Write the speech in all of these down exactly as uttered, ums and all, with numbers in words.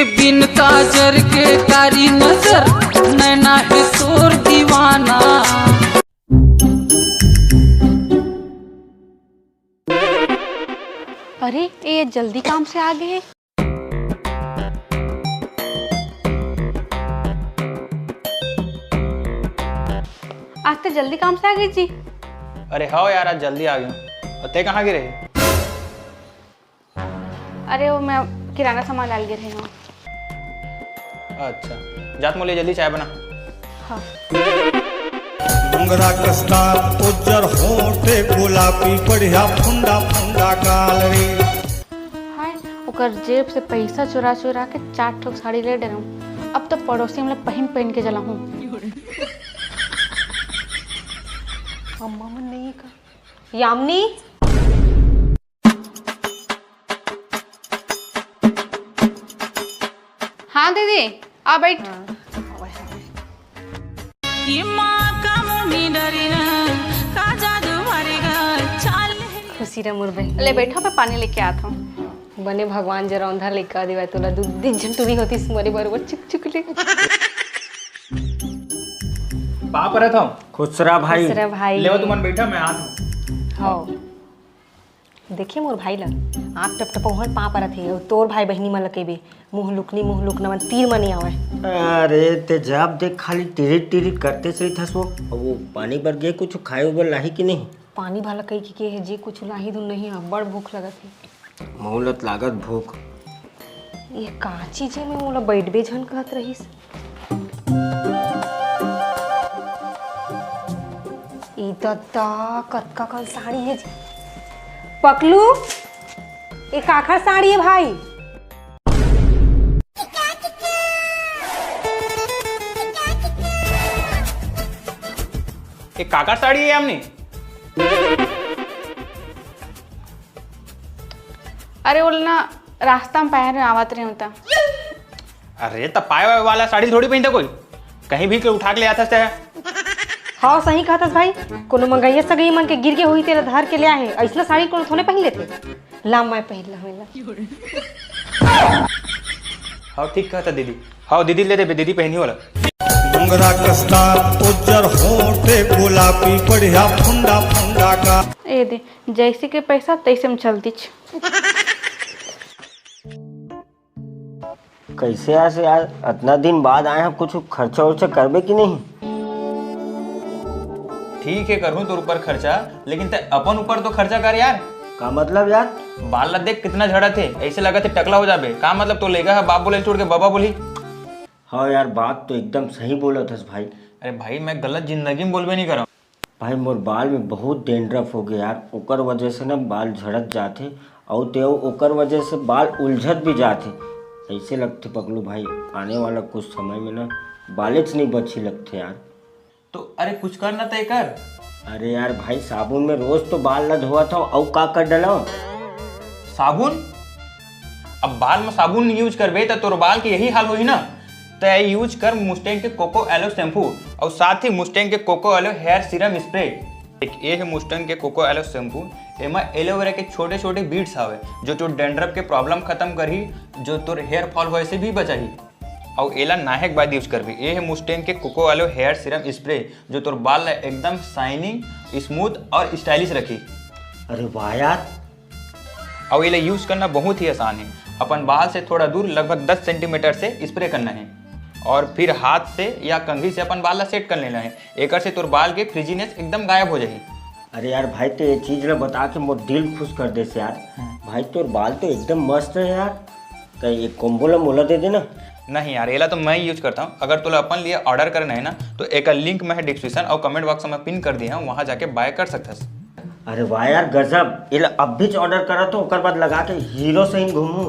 बिन काजर के कारी नजर, नैना है तोर दीवाना। अरे, ये जल्दी काम से आ गए। आज तो जल्दी काम से आ गए जी। अरे हाँ यार, आज जल्दी आ गया। और ते कहाँ गे रहे? अरे, वो मैं किराना सामान लाल गे रहे हूँ। अच्छा, जात मोले जल्दी चाय बना। हाँ। मुंगरा कस्ता उज्जर होठे गुलाबी बढ़िया फुंडा फुंडा काल रे। हाय, ओकर जेब से पैसा चुरा चुरा के चार ठोक साड़ी ले डरम। अब तो पड़ोसी हमला पहिन पहिन के जलाहूँ। अम्मा मन नहीं का? यामिनी। हाँ दीदी, आ बैठ। ये माँ का मुनी डरी ना, का जादू मारेगा, चाल। खुशी रह मोर बहन। ले बैठो, मैं पानी लेके आत हूँ। बने भगवान जरा औंधा लइका देवा तोला, दू दिन झन टूरी होतिस मोरे बरोबर चुक चुक ले। पाँव परत हूँ। खुश रह भाई। खुश रह भाई। लेवा तुमन बैठा, मैं आत हूँ। हाँ। देखे मोर भाई ला, आँख टपटपउहन पाँव परत हे, अउ तोर भाई बहिनी मन ला कहिबे, मुँह लुकनी, मुँह लुकना मन तीर म नइ आवय। अरे, ते जब देख खाली टिरिट टिरिट करते से रहिथस वो। अब वो पानी बर गे, कुछ खाए बर लाही कि नहीं? पानी भला कही के, के हे जी, कुछ लाही धुन नहीं, अब्बड़ भूख लगत हे। मोला त लागत भूख। ये का चीज हे, मैं मोला बैठबे झन कहत रहिस। ई दद्दा, कतका कन साड़ी हे जी। पकलू, ये काखर साड़ी हे भाई? ये काखर साड़ी हे यामिनी? अरे, ओला ना रास्ता म पाए रहे, आवत रहे होता। अरे, त पाए वाला साड़ी थोड़ी पहिनता कोई, कहीं भी के उठा के ले आता है। हाँ, सही कहतस भाई, कोनो मंगैया सगैया मन के गिर गे होही, तेला धर के ले आहे, अइसना साड़ी कोनो थोड़े पहिन लेथे। ला, मैं पहिन ला, मैं ला। हाँ, ठीक कहता दीदी। हाँ, दीदी ले देबे, दीदी पहिनी वाला। मुंगरा कस्ता उज्जर होठे गुलाबी बढ़िया फुंडा फुंडा का। ए दे, जैसे के पैसा तैसे में चलतीच। कैसे यार से यार, इतना दिन बाद आए हैं, कुछ खर्चा उर्चा करबे कि नहीं? ठीक है, करूँ तोर ऊपर खर्चा, लेकिन ते अपन ऊपर तो खर्चा कर यार। का मतलब यार? बाल ला देख कितना झड़त हे, ऐसे लगत हे टकला हो जाबे। का मतलब, तो लेगा है बाप बोले छोड़ के बाबा बोली। हाँ यार, बात तो एकदम सही बोलत हस भाई। अरे भाई, मैं गलत जिंदगी में बोलबे नहीं करा। भाई, मोर बाल में बहुत डैंड्रफ हो गया यार, ओकर वजह से ना बाल झड़त जात हे, अउ ते ओकर वजह से बाल उलझत भी जात हे। ऐसे लगथे पकलू भाई, आने वाला कुछ समय में ना बालेच नहीं बची लगथे यार। तो अरे कुछ कर ना तय कर। अरे यार भाई, साबुन में रोज तो बाल ला धोवत हव, अउ का कर डलव? साबुन? अब बाल में साबुन यूज करबे त तोर बाल के यही हाल होही ना। तय यूज कर मुस्टैंग के कोको एलो शैम्पू और साथ ही मुस्टैंग के coco aloe hair serum spray. एक ये है मुस्टैंग के कोको एलो शैम्पू। एमा एलोवेरा के छोटे छोटे बीड्स हवे जो तोर डैंड्रफ के प्रॉब्लम खत्म करही, जो तोर हेयर फॉल होए से भी बचाही। अउ एला नहाए के बाद यूज करबे। ये है मुस्टैंग के coco aloe hair serum spray, जो तोर बाल ला एकदम शाइनिंग, स्मूथ और स्टाइलिश रखी। अरे वाह यार। अउ एला यूज करना बहुत ही आसान है। अपन बाल से थोड़ा दूर, लगभग दस सेंटीमीटर से स्प्रे करना है और फिर हाथ से या कंघी से अपन बाल ला सेट कर लेना है। एकर से तोर बाल के फ्रिजीनेस एकदम गायब हो जाही। अरे यार भाई, ते ये चीज ला बता के मोर दिल खुश कर देस यार। हम्म। भाई, तोर बाल तो एकदम मस्त है यार। त ये कॉम्बो ला मोला दे देना। नहीं यार, एला तो मैं यूज करता हूँ। अगर तोला अपन लिए ऑर्डर करना है ना, तो एकर लिंक मैं डिस्क्रिप्शन और कमेंट बॉक्स में पिन कर दिया हूँ, वहाँ जाके बाय कर सकथस। अरे वाह यार, गजब। एला अभी ऑर्डर करत हूँ, ओकर बाद लगा के हीरो सही घूमू।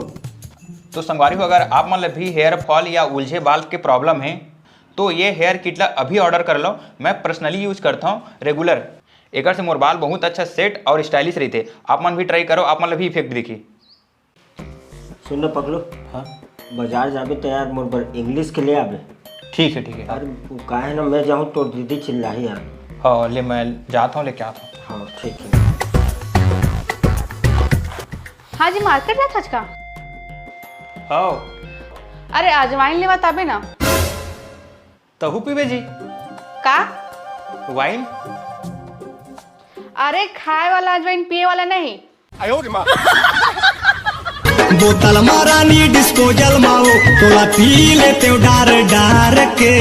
तो संगवारी हो, अगर आप मन ला भी हेयर फॉल या उलझे बाल के प्रॉब्लम है, तो ये हेयर किट ला अभी ऑर्डर कर लो। मैं पर्सनली यूज करता हूँ रेगुलर। एकर से मोर बाल बहुत अच्छा सेट और स्टाइलिश रहिथे। आप मन भी ट्राई करो, आप मन ला भी इफेक्ट दिखी। सुन ना पकलू। हाँ। बाजार जाबे त यार, मोर बर इंग्लिश के ले आबे। ठीक है, ठीक है। यार, वो का है ना, मैं जाहूँ तोर दीदी चिल्लाही यार। हाँ, ले मैं जात हूँ, लेके आत हूँ। हाँ, ठीक है। हाँ जी, मार्केट जात हस का? हाँ। अरे, अजवाइन लेवा तबे ना। तहू पीबे जी। का? वाइन। अरे, खाए वाला अजवाइन, पिए वाला नहीं। बोतल मा रानी डिस्पोजल मा हो, तोला पी लेते हो डार डार के।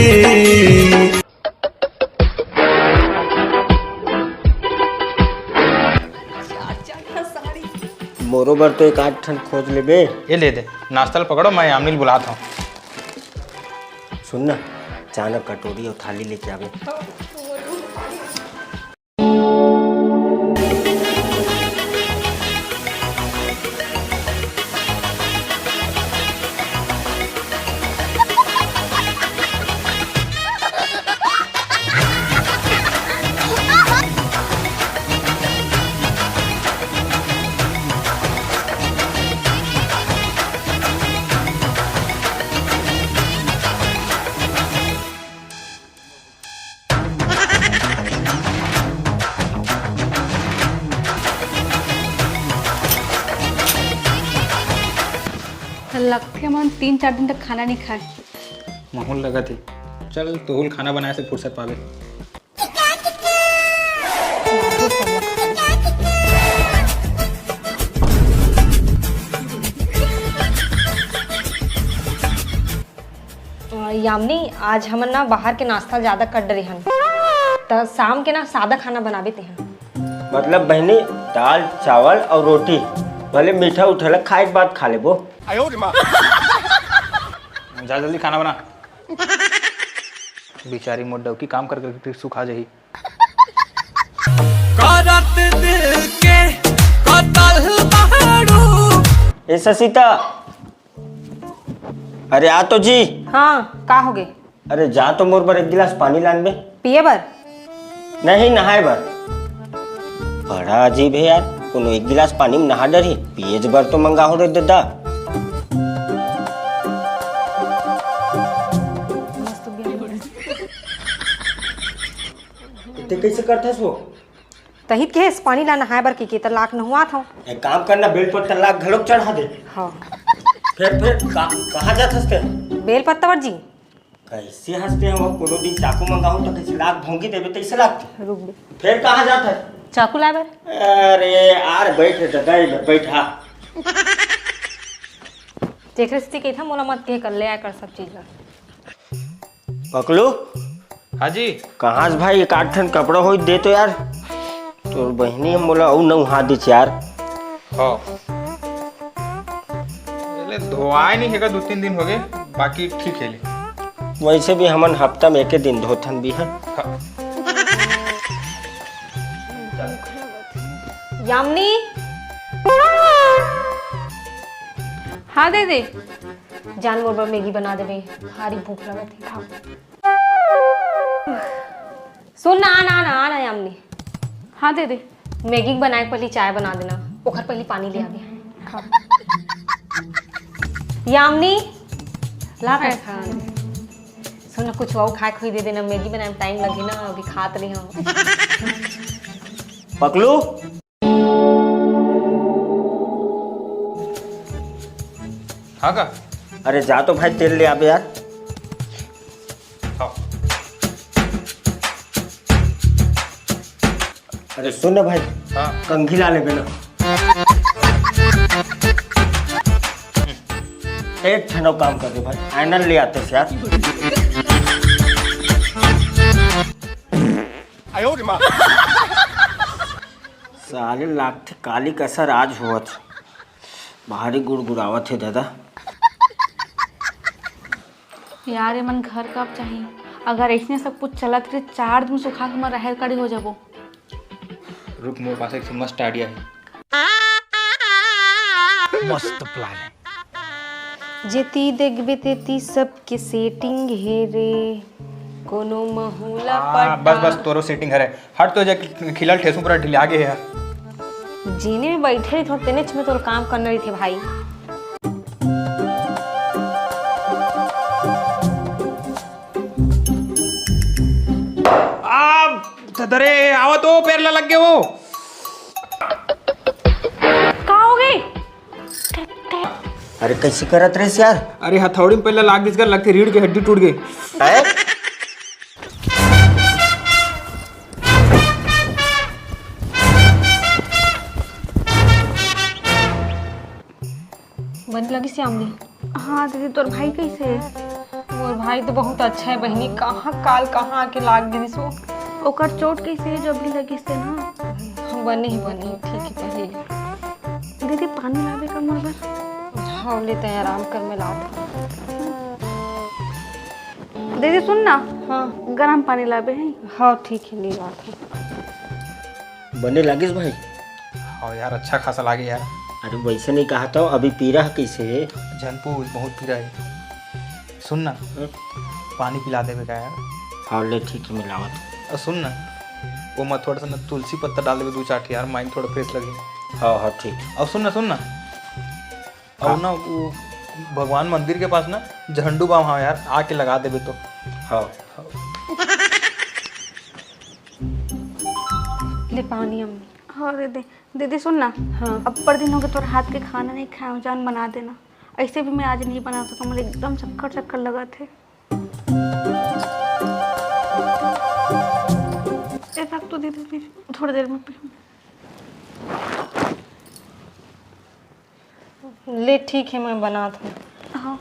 मोरो बर तो एक आध ठन खोज लेबे। ये ले दे, नाश्ता ल पकड़ो, मैं यामिनी ल बुलात हूँ। सुन ना, चाना कटोरी और थाली लेके आवे। लगथे मन तीन चार दिन तक खाना नहीं खाए। महूल लगत हे। चल, तोहुल खाना बनाए से फुर्सत पावे। अ, यामिनी, आज हमन ना बाहर के नाश्ता ज्यादा कर डरे हन, त शाम के ना सादा खाना बनाबे तेहा। मतलब बहिनी, दाल, चावल और रोटी, भले मीठा उठा ला, खाए के बाद खा लेबो। जा जल्दी खाना बना। बेचारी मोर डौकी काम कर करके सुखा जाही। करत दिल के कतल बहरू। ए ससिता, अरे आ तो जी। हाँ, का होगे? अरे जा तो मोर बर एक गिलास पानी लानबे। पिए बर? नहीं, नहाए बर। बड़ा अजीब हे यार, कोनो एक गिलास पानी में नहा डरही, पिए बर तो मंगाहूं रे ददा। ते कैसे करथस वो? तहित के पानी ला नहाए बर की, की त लाक नहुआत हूँ। एक काम करना, बेल पत्ता लाक घलोक चढ़ा दे। हाँ। फिर, फिर का, कहाँ जात हस ते? बेल पत्ता बर जी। कैसे हंसते हैं वो, कोनो दिन चाकू मंगाहूं तो कैसे लाक भोंगी देबे, तैसे लागते। रुक बे। फिर कहाँ जात है? चाकू लाए बर। अरे यार, बैठ रे ददा, इधर बैठ, हाँ। तेकरे सेती कहिथंव, मोला मत कहे कर, ले आए कर सब चीज ला। पकलू। हाँ जी। कहाँ से भाई एक आध ठन कपड़ा होई दे तो यार। तोर बहिनी ह मोला अउ नहवा दिस यार। हाँ। ले धोआए नहीं हेगा, दो तीन दिन हो गए, बाकी ठीक है ले। वैसे भी हमन हफ्ता में एके दिन धोथन भी है। हाँ। यामिनी। हाँ दीदी। जान मोर बर मैगी बना देबे, भारी भूख लगत हे। सुन ना, आ ना, आ ना, आ ना, यामिनी। हाँ दीदी। मैगी के बनाए के पहली चाय बना देना, ओखर पहली पानी ले आबे। हाँ। यामिनी, ला कर खा। सुन ना, कुछ अउ खाए खुई दे देना, मैगी बनाए में टाइम लगे ना, अभी खात रही हूँ। पकलू। हाँ का? अरे जा तो भाई, तेल ले आबे यार। हाँ। अरे सुन ना भाई, हाँ। कंघी ला लेबे ना। एक ठन अउ काम कर दे भाई, आयरन ले आते यार। साले लागथे काली कसर आज होवत, भारी गुड़गुड़ावत हे दादा। यार, एमन घर कब जाही? अगर अइसने सब कुछ चलत रहे, चार दिन सुखा के मैं राहेर कड़ी हो जाबो। रुक, मोर पास एक ठो मस्त idea हे। मस्त plan हे। जेती देखबे तेती सबके setting हे रे, कोनो महूला हाँ, पटा। बस, बस, तोरो setting हरे। हट तो जा, खिलल ठेसू पूरा ढिला गे हे। जेने में बैठे रहिथो, तेनेच में तोर काम करना रहिथे भाई। आ, ददरे, आवा तो, पैर ला लग गे वो। का हो गे? अरे, कैसे करत रहिस यार? अरे, हथौड़ी में पहले लाग दिस गा, लगथे रीढ़ के हड्डी टूट गे। हैं? बने लगिस यामिनी? हाँ दीदी, तोर भाई कैसे हे? मोर भाई तो बहुत अच्छा हे बहिनी, कहाँ काल कहाँ आके लाग गिस वो। ओकर चोट कैसे हे जो अभी लगिस हे ना? बने हे, बने हे, ठीक हे, पहले ले। दीदी, पानी लाबे का मोर बर? हाँ, ले तैं आराम कर, मैं लात हँव। दीदी सुन ना। हाँ। गरम पानी लाबे हे। हाँ, ठीक हे, ले लात हँव। बने लागिस भाई? हाँ यार, अच्छा खासा लागे यार। अरे वैसे नहीं कहा तो, अभी पीरा ह कैसे हे? झन पूछ, बहुत पीरा हे। सुन ना, हम्म। पानी पिला देबे का यार? हाँ ले, ठीक हे, मैं लावत हँव। अउ सुन ना, ओमा थोड़ा सा ना तुलसी पत्ता डाल देबे, दू चार ठे यार, mind थोड़ा fresh लगही। हाँ हाँ, ठीक। अउ सुन ना, सुन ना, अउ हाँ। ना वो भगवान मंदिर के पास ना झंडू बाम हवय यार, आके लगा देबे तो। हाँ। ले पानी अम्मी। हाँ दीदी। दीदी सुन ना। हाँ। अब्बड़ दिन होगे तोर हाथ के खाना नहीं खाए हँव, जान बना देना। ऐसे भी मैं आज नहीं बना सकँव, मोला एकदम चक्कर चक्कर लगत हे। ए, रख तो दीदी, फिर थोड़ी देर में पी। ले ठीक हे, मैं बनात हँव। हाँ।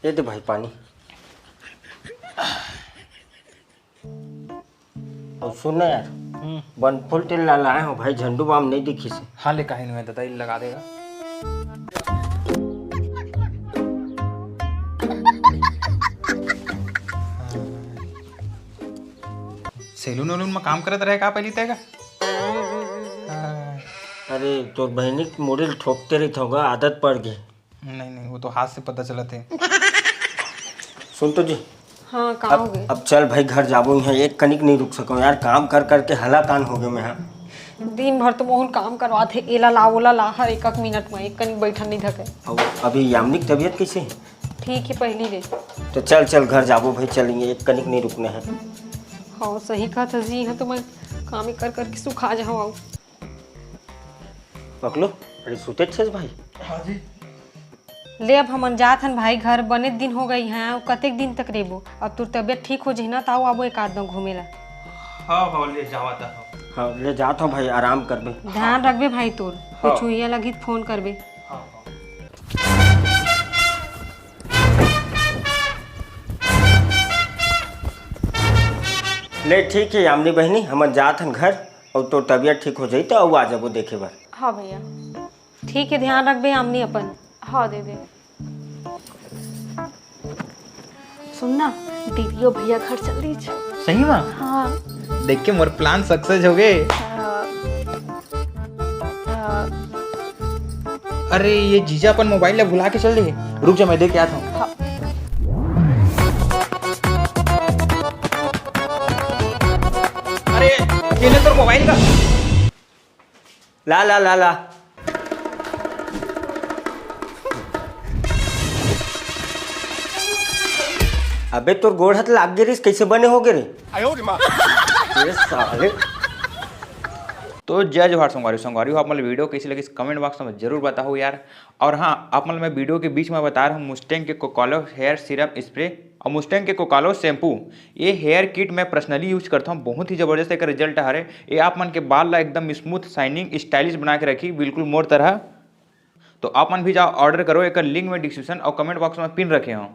ये दे भाई पानी। अउ सुन ना यार, हम्म। बनफूल तेल ला लाए हँव भाई, झंडू बाम नहीं दिखिस हे। हाँ ले, काहे नहीं ददा, ये लगा देगा। सैलून वैलून में काम करत रहे का पहली तैं का? हाँ। अरे तोर बहिनी के मुड़ी ल ठोकते रहिथँव गा, आदत पड़ गे। नहीं नहीं, वो तो हाथ से पता चलत हे। सुन तो जी। हाँ, का अब, होगे? अब चल भाई घर जाबो, इहाँ एक कनिक नहीं रुक सकँव यार, काम कर कर के हलाकान होगे मैं हा। दिन भर तो मोहन काम करवाथे, एला ला, ओला ला, हर एक एक मिनट में एक कनिक बैठन नहीं धके। अउ अभी यामिनी के तबीयत कैसे हे? ठीक हे पहली ले। तो चल चल घर जाबो भाई, चल, इहाँ एक कनिक नहीं रुकना हे। हाँ, सही कहत हस जी, इहाँ तो मैं कामे कर कर के सुखा जाहूँ। अउ पकलो, अरे सुतेच हस भाई? हाँ जी। ले अब हमन जात हन भाई घर, बने दिन होगे हे, अउ कतेक दिन तक रेबो? अब तोर तबीयत ठीक हो जाही ना, त अउ आबो एक आध दिन घूमे ला। हाँ हाँ, ले जावत हँव। हाँ, ले जात हँव भाई, आराम करबे। ध्यान रखबे भाई तोर, हाँ। कुछ हुइया लगही त फोन करबे। हाँ हाँ। ले ठीक हे यामिनी बहिनी, हमन जात हन घर, अउ तोर तबीयत ठीक हो जाही त अउ आ जाबो देखे बर। हाँ भैया। ठीक हे, ध्यान रखबे यामिनी अपन। हाँ दीदी। सुन ना, दीदी अउ भैया घर चल दीच। सही में? हाँ। देख के मोर plan success होगे। हाँ। हाँ। अरे, ये जीजा अपन mobile ला भुला के चल दे। रुक जा, मैं दे के आत हँव। हाँ। अरे, ये ले तोर mobile का। ला, ला, ला, ला। अबे तोर गोड़ हाथ लाग गे रिस, कैसे बने होगे रे? आयो रे माँ। ये साले। तो जय जोहार संगवारी, संगवारी हो, आप मन ल video कैसे लगिस comment box में जरूर बताओ यार। और हाँ, आप मन ल मैं video के बीच में बता रहा हूँ, Mustang के Cocalo hair serum spray और Mustang के Cocalo shampoo, ये hair kit मैं personally use करता हूँ, बहुत ही जबरदस्त एकर result हरे। ये आप मन के बाल ला एकदम smooth, shining, stylish बना के रखी, बिल्कुल मोर तरह। तो आप मन भी जाओ, order करो, एकर link मैं description और comment box में pin रखे हूँ।